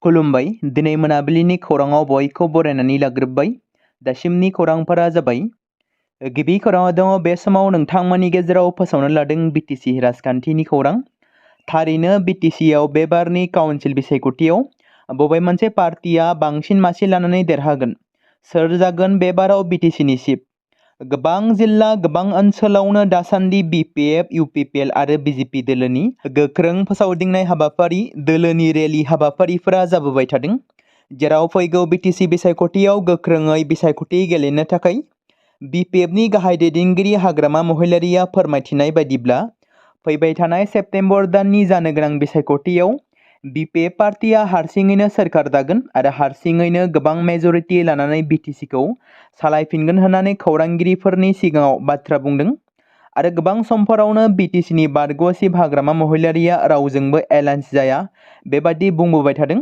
खुलुमबाय दिनै मोनाबिलिनि खौराङाव बयखौ बरायनानै लाग्रोबाय। दासिमनि खौरांफोरा जाबाय गिबि खौराङाव दङ बे समाव नोंथांमोननि गेजेराव फोसावनो लादों बिटिसि राजखान्थिनि खौरां। थारैनो बिटिसिआव बे बारनि काउन्सिल बिसायख'थियाव बबे मोनसे पार्टिया बांसिन मासि लानानै देरहागोन, सोर जागोन बे बाराव बिटिसिनि चिफ। गोबां जिल्ला गोबां ओनसोलावनो दासान्दि बिपिएफ, इउपिपिएल आरो बिजेपि दोलोनि गोख्रों फोसावदिंनाय हाबाफारि, दोलोनि रेलि हाबाफारिफोरा जाबोबाय थादों, जेराव फैगौ बिटिसि बिसायख'थियाव गोख्रोङै बिसायख'थि गेलेनो थाखाय बिपिएफनि गाहाय दैदेनगिरि हाग्रामा महिलारिया फोरमायथिनाय बायदिब्ला फैबाय थानाय सेप्तेम्बर दाननि जानो गोनां बिसायख'थियाव बिपिएफ पार्टिया हारसिङैनो सोरखार दागोन आरो हारसिङैनो गोबां मेजरिटि लानानै बिटिसिखौ सालायफिनगोन होननानै खौरांगिरिफोरनि सिगाङाव बाथ्रा बुंदों। आरो गोबां समफोरावनो बिटिसिनि बारग' चिफ हाग्रामा महिलारिया रावजोंबो एलायन्स जाया बेबादि बुंबोबाय थादों।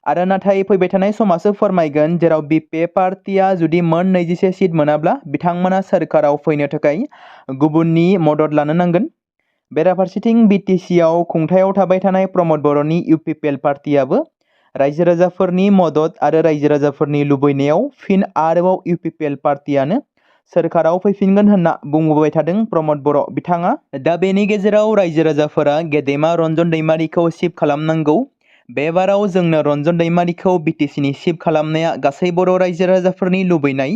आरो नाथाय फैबाय थानाय समासो फोरमायगोन, जेराव बिपिएफ पार्टिया जुदि मोन 21 सिट मोनाब्ला बिथांमोना सोरखाराव फैनो थाखाय गुबुननि मदद लानो नांगोन। बेराफारसेथिं बिटिसिआव खुंथायाव थाबाय थानाय प्रमद बर'नि इउपिपिएल पार्टियाबो रायजो राजाफोरनि मदद आरो रायजो राजाफोरनि लुबैनायाव फिन आरोबाव इउपिपिएल पार्टियानो सोरखाराव फैफिनगोन होनना बुंबोबाय थादों प्रमद बर' बिथाङा। दा बेनि गेजेराव रायजो राजाफोरा गेदेमा रन्जन दैमारिखौ चिफ खालामनांगौ। बे बाराव जोंनो रन्जन दैमारिखौ बिटिसिनि चिफ खालामनाया गासै बर' रायजो राजाफोरनि लुबैनाय,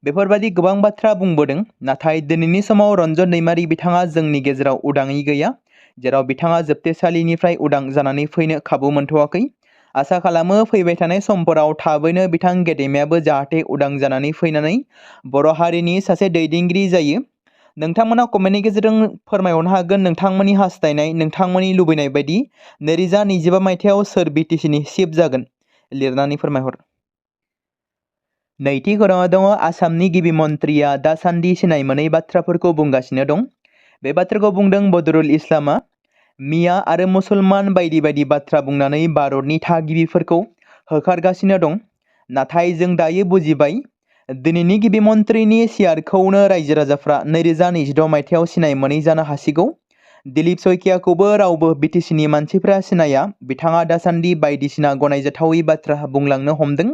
बेफोरबायदि गोबां बाथ्रा बुंबोदों। नाथाय दिनैनि समाव रन्जन दैमारि बिथाङा जोंनि गेजेराव उदाङै गैया, जेराव बिथाङा जोबथेसालिनिफ्राय उदां जानानै फैनो खाबु मोनथ'वाखै। आसा खालामो फैबाय थानाय समफोराव थाबैनो बिथां गेदेमायाबो जाहाथे उदां जानानै फैनानै बर' हारिनि सासे दैदेनगिरि जायो। नोंथांमोना कमेन्टनि गेजेरजों फोरमायहरनो हागोन नोंथांमोननि हास्थायनाय, नोंथांमोननि लुबैनाय बायदि 2025 मायथाइयाव सोर बिटिसिनि चिफ जागोन, लिरनानै फोरमायहर। नैथि खौराङाव दङ आसामनि गिबि मन्थ्रिया दासान्दि सिनाय मोनै बाथ्राफोरखौ बुंगासिनो दं। बे बाथ्राखौ बुंदों बदरुल इस्लामआ। मिया आरो मुसलमान बायदि बायदि बाथ्रा बुंनानै भारतनि थागिबिफोरखौ होखारगासिनो दं। नाथाय जों दायो बुजिबाय, दिनैनि गिबि मन्थ्रिनि सियारखौनो रायजो राजाफ्रा 2026 मायथाइयाव सिनाय मोनै जानो हासिगौ। दिलीप शइकियाखौबो रावबो बिटिसिनि मानसिफ्रा सिनाया। बिथाङा दासान्दि बायदिसिना गनायजाथावै बाथ्रा बुंलांनो हमदों।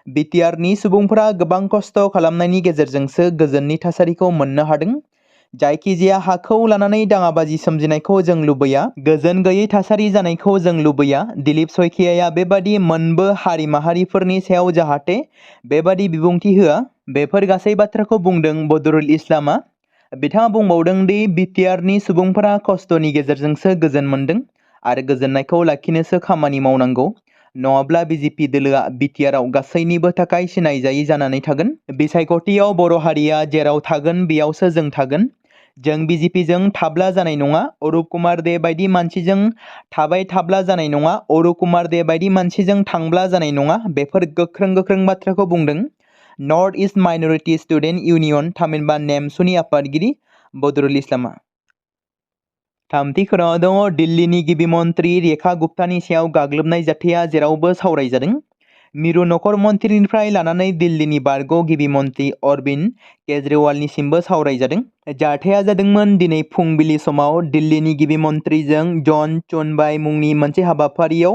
बिटिआरनि सुबुंफोरा गोबां खस्थ' खालामनायनि गेजेरजोंसो गोजोननि थासारिखौ मोननो हादों। जायखिजाया हाखौ लानानै दाङाबाजि सोमजिनायखौ जों लुबैया, गोजोन गैयै थासारि जानायखौ जों लुबैया। दिलीप शइकियाया बेबादि मोनबो हारि माहारिफोरनि सायाव जाहाथे बेबादि बिबुंथि होआ, बेफोर गासै बाथ्राखौ बुंदों बदरुल इस्लामआ। बिथाङा बुंबावदों दि बिटिआरनि सुबुंफोरा खस्थ'नि गेजेरजोंसो गोजोन मोनदों आरो गोजोननायखौ लाखिनोसो खामानि मावनांगौ, नङाब्ला बिजेपि दोलोआ बिटिआरआव गासैनिबो थाखाय सिनायजायै जानानै थागोन। बिसायख'थियाव बर' हारिया जेराव थागोन बेयावसो जों थागोन। जों बिजेपिजों थाब्ला जानाय नङा, अरुप कुमार दे बायदि मानसिजों थाबाय थाब्ला जानाय नङा, अरुप कुमार दे बायदि मानसिजों थांब्ला जानाय नङा। बेफोर गोख्रों बाथ्राखौ बुंदों north east minority student union थामहिनबा नेमसुनि आफादगिरि बदरुल इस्लामआ। थामथि खौराङाव दङ दिल्लीनि गिबि मन्थ्रि रेखा गुप्तानि सायाव गाग्लोबनाय जाथाया जेरावबो सावरायजादों। मिरु नखर मन्थ्रिनिफ्राय लानानै दिल्लीनि बारग' गिबि मन्थ्रि अरबिन्द केजरिवालनिसिमबो सावरायजादों। जाथाया जादोंमोन दिनै फुंबिलि समाव दिल्लीनि गिबि मन्थ्रिजों जन चुनबाय मुंनि मोनसे हाबाफारियाव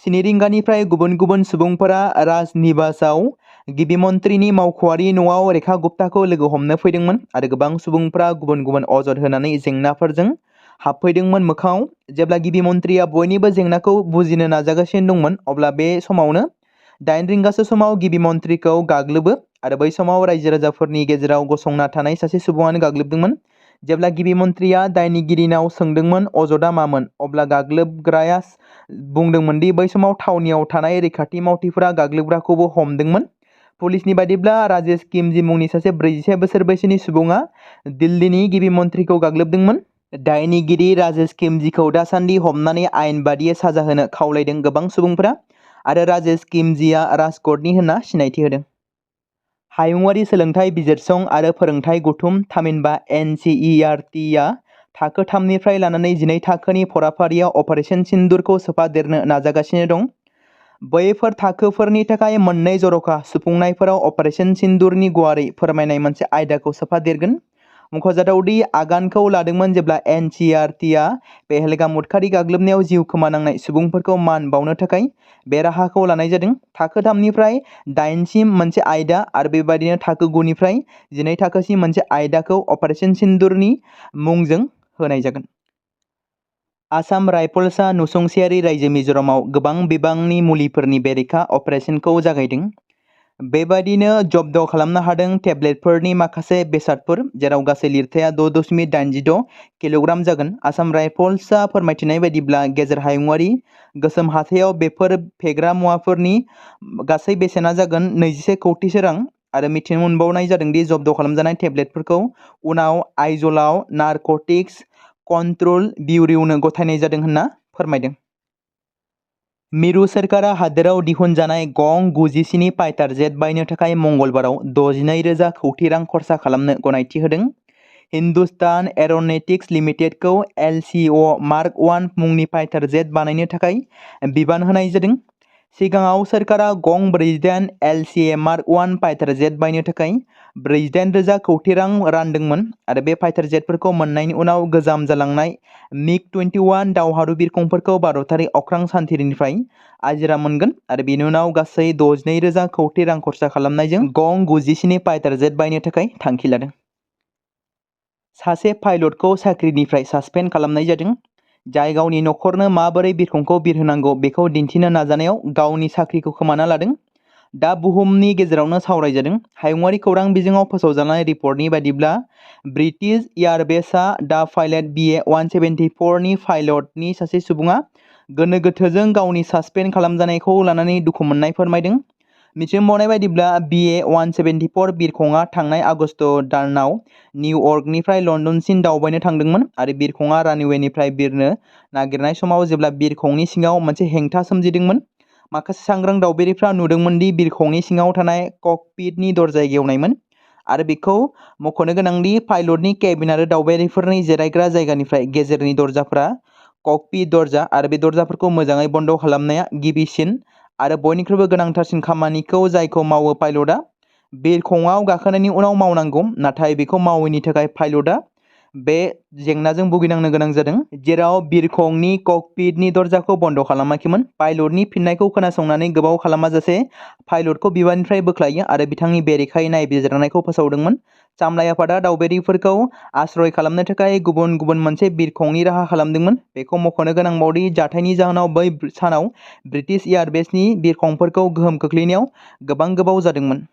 7 रिंगानिफ्राय गुबुन गुबुन सुबुंफोरा राजनिबासाव गिबि मन्थ्रिनि मावख'आरि न'आव रेखा गुप्ताखौ लोगो हमनो फैदोंमोन आरो गोबां सुबुंफोरा गुबुन गुबुन अजद होनानै जेंनाफोरजों हाबफैदोंमोन मोखाङाव। जेब्ला गिबि मन्थ्रिया बयनिबो जेंनाखौ बुजिनो नाजागासिनो दंमोन, अब्ला बे समावनो 8 रिंगासो समाव गिबि मन्थ्रिखौ गाग्लोबो आरो बै समाव रायजो राजाफोरनि गेजेराव गसंना थानाय सासे सुबुङानो गाग्लोबदोंमोन। जेब्ला गिबि मन्थ्रिया दायनिगिरिनाव सोंदोंमोन अजदआ मामोन, अब्ला गाग्लोबग्राया बुंदोंमोन दि बै समाव थावनियाव थानाय रैखाथि मावथिफोरा गाग्लोबग्राखौबो हमदोंमन। पुलिसनि बायदिब्ला राजेश किमजी मुंनि सासे 41 बोसोर बैसोनि सुबुङा दिल्लीनि गिबि मन्थ्रिखौ गाग्लोबदोंमोन। दायनिगिरि राजेश किमजीखौ दासान्दि हमनानै आयेन बादियै साजा होनो खावलायदों गोबां सुबुंफोरा आरो राजेश किमजीआ राजक'टनि होनना सिनायथि होदों। हायुङारि सोलोंथाइ बिजिरसं आरो फोरोंथाइ गौथुम थामहिनबा NCERT-आ थाखो 3 निफ्राय लानानै 12 थाखोनि फराफारियाव अपारेशन सिन्दुरखौ सोफादेरनो नाजागासिनो दं। बैफोर थाखोफोरनि थाखाय मोननै जर'खा सुफुंनायफोराव अपारेशन सिन्दुरनि गुवारै फोरमायनाय मोनसे आयदाखौ सोफादेरगोन। मुंख'जाथावदि आगानखौ लादोंमोन जेब्ला NCRTआ पेहेलगाम उदखारि गाग्लोबनायाव जिउ खोमानांनाय सुबुंफोरखौ मान बावनो थाखाय बे राहाखौ लानाय जादों। थाखो 3निफ्राय 8सिम मोनसे आयदा आरो बेबायदिनो थाखो 9निफ्राय 12 थाखोसिम मोनसे आयदाखौ अपारेशन सिन्दुरनि मुंजों होनाय जागोन। आसाम राइफल्सआ नसुंसेयारि रायजो मिज'रामाव गोबां बिबांनि मुलिफोरनि बेरेखा अपारेशनखौ जागायदों। बेबायदिनो जब्द खालामनो हादों टेब्लेटफोरनि माखासे बेसादफोर जेराव गासै लिरथाया 6.86 किल'ग्राम जागोन। आसाम राइफल्सआ फोरमायथिनाय बायदिब्ला गेजेर हायुंआरि गोसोम हाथायाव बेफोर फेग्रा मुवाफोरनि गासै बेसेना जागोन 21 कौटिसो रां आरो मिथिनो मोनबावनाय जादोंदि जब्द खालामजानाय टेब्लेटफोरखौ उनाव आइजलाव नारकटिक्स कन्ट्रल बिउरोनो गथायनाय जादों होनना फोरमायदों। मिरु सोरखारा हादोराव दिहुनजानाय गं 97 फाइटार जेट बायनो थाखाय मंगलबाराव 62,000 कौटि रां खरसा खालामनो गनायथि होदों। हिन्दुस्तान एर'नटिक्स लिमिटेडखौ LCO मार्क 1 मुंनि फाइटार जेट बानायनो थाखाय बिबान होनाय जादों। सिगाङाव सोरखारा गं 48 LCA मार्क 1 फाइटार जेट बायनो थाखाय 48,000 कौटि रां रानदोंमोन आरो बे फाइटार जेटफोरखौ मोननायनि उनाव गोजाम जालांनाय MiG-21 दावहारु बिरखंफोरखौ भारतारि अख्रां सानथिरिनिफ्राय आजिरा मोनगोन आरो बेनि उनाव गासै 62,000 कौटि रां खरसा खालामनायजों गं 97 फाइटार जेट बायनो थाखाय थांखि लादों। सासे पाइलटखौ साख्रिनिफ्राय सासपेन्ड खालामनाय जादों, जाय गावनि नखरनो माबोरै बिरखंखौ बिरहोनांगौ बेखौ दिन्थिनो नाजानायाव गावनि साख्रिखौ खोमाना लादों। दा बुहुमनि गेजेरावनो सावरायजादों। हायुङारि खौरां बिजोङाव फोसावजानाय रिपर्टनि बायदिब्ला ब्रिटिश एयारवेजआ दा पाइलट BA-174 नि पाइलटनि सासे सुबुङा गोनो गोथोजों गावनि सासपेन्ड खालामजानायखौ लानानै दुखु मोननाय फोरमायदों। मिथिनो मोननाय बायदिब्ला BA-174 बिरखंआ थांनाय आगस्त दानाव निउयर्कनिफ्राय लन्दनसिम दावबायनो थांदोंमोन आरो बिरखंआ रानवेनिफ्राय बिरनो नागिरनाय समाव जेब्ला बिरखंनि सिङाव मोनसे हेंथा सोमजिदोंमोन। माखासे सांग्रां दावबायारिफ्रा नुदोंमोन दि बिरखंनि सिङाव थानाय ककपिटनि दरजाया गेवनायमोन आरो बेखौ मख'नो गोनांदि पाइलटनि केबिन आरो दावबायारिफोरनि जिरायग्रा जायगानिफ्राय गेजेरनि दरजाफोरा ककपिट दरजा आरो बे दरजाफोरखौ मोजाङै बन्द खालामनाया गिबिसिन आरो बयनिख्रुइबो गोनांथारसिन खामानिखौ जायखौ मावो पाइलटआ बिरखंआव गाखोनायनि उनाव मावनांगौ, नाथाय बेखौ मावैनि थाखाय पाइलटआ बे जेंनाजों भुगिनांनो गोनां जादों, जेराव बिरखंनि ककपिटनि दरजाखौ बन्द खालामाखैमोन। पाइलटनि फिननायखौ खोनासंनानै गोबाव खालामाजासे पाइलटखौ बिबाननिफ्राय बोख्लायो आरो बिथांनि बेरेखायै नायबिजिरनायखौ फोसावदोंमोन। सामलाय आफादा दावबायारिफोरखौ आश्रय खालामनो थाखाय गुबुन गुबुन मोनसे बिरखंनि राहा खालामदोंमोन। बेखौ मख'नो गोनांबावदि जाथायनि जाहोनाव बै सानाव ब्रिटिश एयारवेजनि बिरखंफोरखौ गोहोम खोख्लैनायाव गोबां गोबाव जादोंमोन।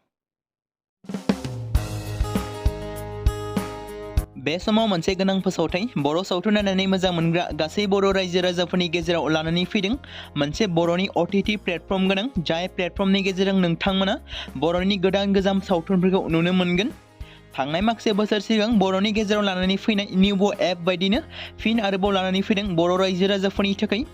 बे समाव मोनसे गोनां फोसावथाय बर' सावथुन नायनानै मोजां मोनग्रा गासै बर' रायजो राजाफोरनि गेजेराव लानानै फैदों मोनसे बर'नि OTT प्लेटफर्म गोनां, जाय प्लेटफर्मनि गेजेरजों नोंथांमोना बर'नि गोदान गोजाम सावथुनफोरखौ नुनो मोनगोन। थांनाय माखासे बोसोर सिगां बर'नि गेजेराव लानानै फैनाय निउबो एप बायदिनो फिन आरोबाव लानानै फैदों बर' रायजो राजाफोरनि थाखाय।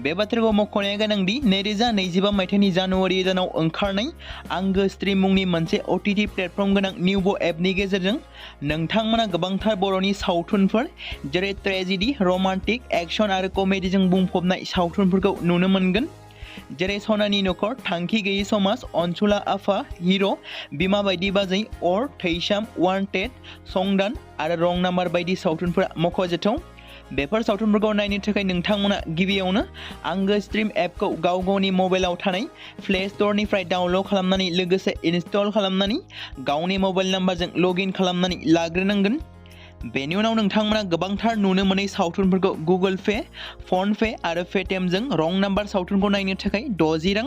बे बाथ्राखौ मख'नाया गोनांदि 2025 मायथाइनि जानुवारि दानाव ओंखारनाय आंगो स्ट्रिम मुंनि मोनसे OTT प्लेटफर्म गोनां निउबो एपनि गेजेरजों नोंथांमोना गोबांथार बर'नि सावथुनफोर जेरै ट्रेजेडी, रमान्टिक, एक्शन आरो कमेडीजों बुंफबनाय सावथुनफोरखौ नुनो मोनगोन। जेरै सनानि नखर, थांखि गैयै समाज, अनसुला आफा, हिर', बिमा बायदि बाजै, अर, थैसाम, वान्टेड, संदान आरो रं नाम्बार बायदि सावथुनफोरा मख'जाथाव। बेफोर सावथुनफोरखौ नायनो थाखाय नोंथांमोना गिबियावनो आंगो स्ट्रिम एपखौ गाव गावनि मबाइलाव थानाय प्ले स्ट'रनिफ्राय डाउनल'ड खालामनानै लोगोसे इनस्टल खालामनानै गावनि मबाइल नाम्बारजों लगइन खालामनानै लाग्रोनांगोन। बेनि उनाव नोंथांमोना गोबांथार नुनो मोनै सावथुनफोरखौ गुगोल पे, फन पे आरो पेटिएमजों रं नाम्बार सावथुनखौ नायनो थाखाय 60 रां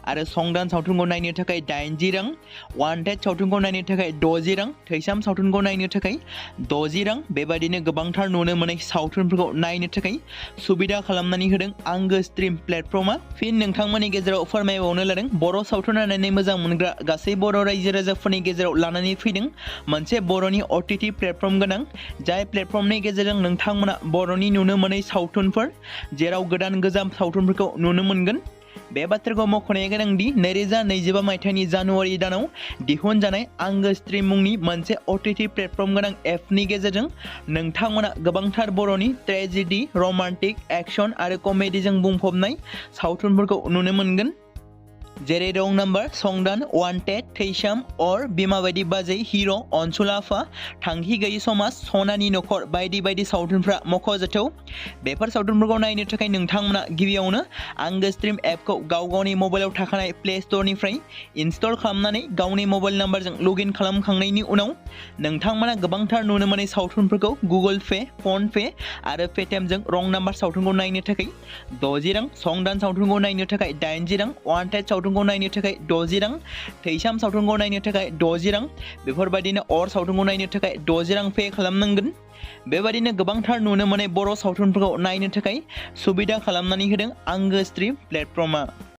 आरो संदान सावथुनखौ नायनो थाखाय 80 रां, वान्टेड सावथुनखौ नायनो थाखाय 60 रां, थैसाम सावथुनखौ नायनो थाखाय 60 रां बेबायदिनो गोबांथार नुनो मोनै सावथुनफोरखौ नायनो थाखाय सुबिदा खालामनानै होदों आंगो स्ट्रिम प्लेटफर्मआ। फिन नोंथांमोननि गेजेराव फोरमायबावनो लादों बर' सावथुन नायनानै मोजां मोनग्रा गासै बर' रायजो राजाफोरनि गेजेराव लानानै फैदों मोनसे बर'नि OTT प्लेटफर्म गोनां, जाय प्लेटफर्मनि गेजेरजों नोंथांमोना बर'नि नुनो मोनै सावथुनफोर जेराव गोदान गोजाम सावथुनफोरखौ नुनो मोनगोन। बे बाथ्राखौ मख'नाया गोनांदि 2025 मायथाइनि जानुवारि दानाव दिहुनजानाय आंगो स्ट्रिम मुंनि मोनसे OTT प्लेटफर्म गोनां एपनि गेजेरजों नोंथांमोना गोबांथार बर'नि ट्रेजेडी, रमान्टिक, एक्शन आरो कमेडीजों बुंफबनाय सावथुनफोरखौ नुनो मोनगोन। जेरै रं नाम्बार, संदान, वान्टेड, थैसाम, अर, बिमा बायदि बाजै, हिर', अनसुलाफा, थांखि गैयि समाज, सनानि नखर बायदि बायदि सावथुनफ्रा मख'जाथाव। बेफोर सावथुनफोरखौ नायनो थाखाय नोंथांमोना गिबियावनो आंगो स्ट्रिम एपखौ गावनि मबाइलाव थाखानाय प्ले स्ट'रनिफ्राय इनस्टल खालामनानै गावनि मबाइल नाम्बारजों लगइन खालामखांनायनि उनाव नोंथांमोना गोबांथार नुनो मोनै सावथुनफोरखौ गुगोल पे, फन पे आरो पेटिएमजों रं नाम्बार सावथुनखौ नायनो थाखाय 60 रां, संदान सावथुनखौ नायनो थाखाय 80 रां, वान्टेड सावथुनखौ नायनो थाखाय 60 रां, थैसाम सावथुनखौ नायनो थाखाय 60 रां, बेफोरबायदिनो अर सावथुनखौ नायनो थाखाय 60 रां पे खालामनांगोन। बेबायदिनो गोबांथार नुनो मोनै बर' सावथुनफोरखौ नायनो थाखाय सुबिदा खालामनानै होदों आंगो स्ट्रिम प्लेटफर्मआ।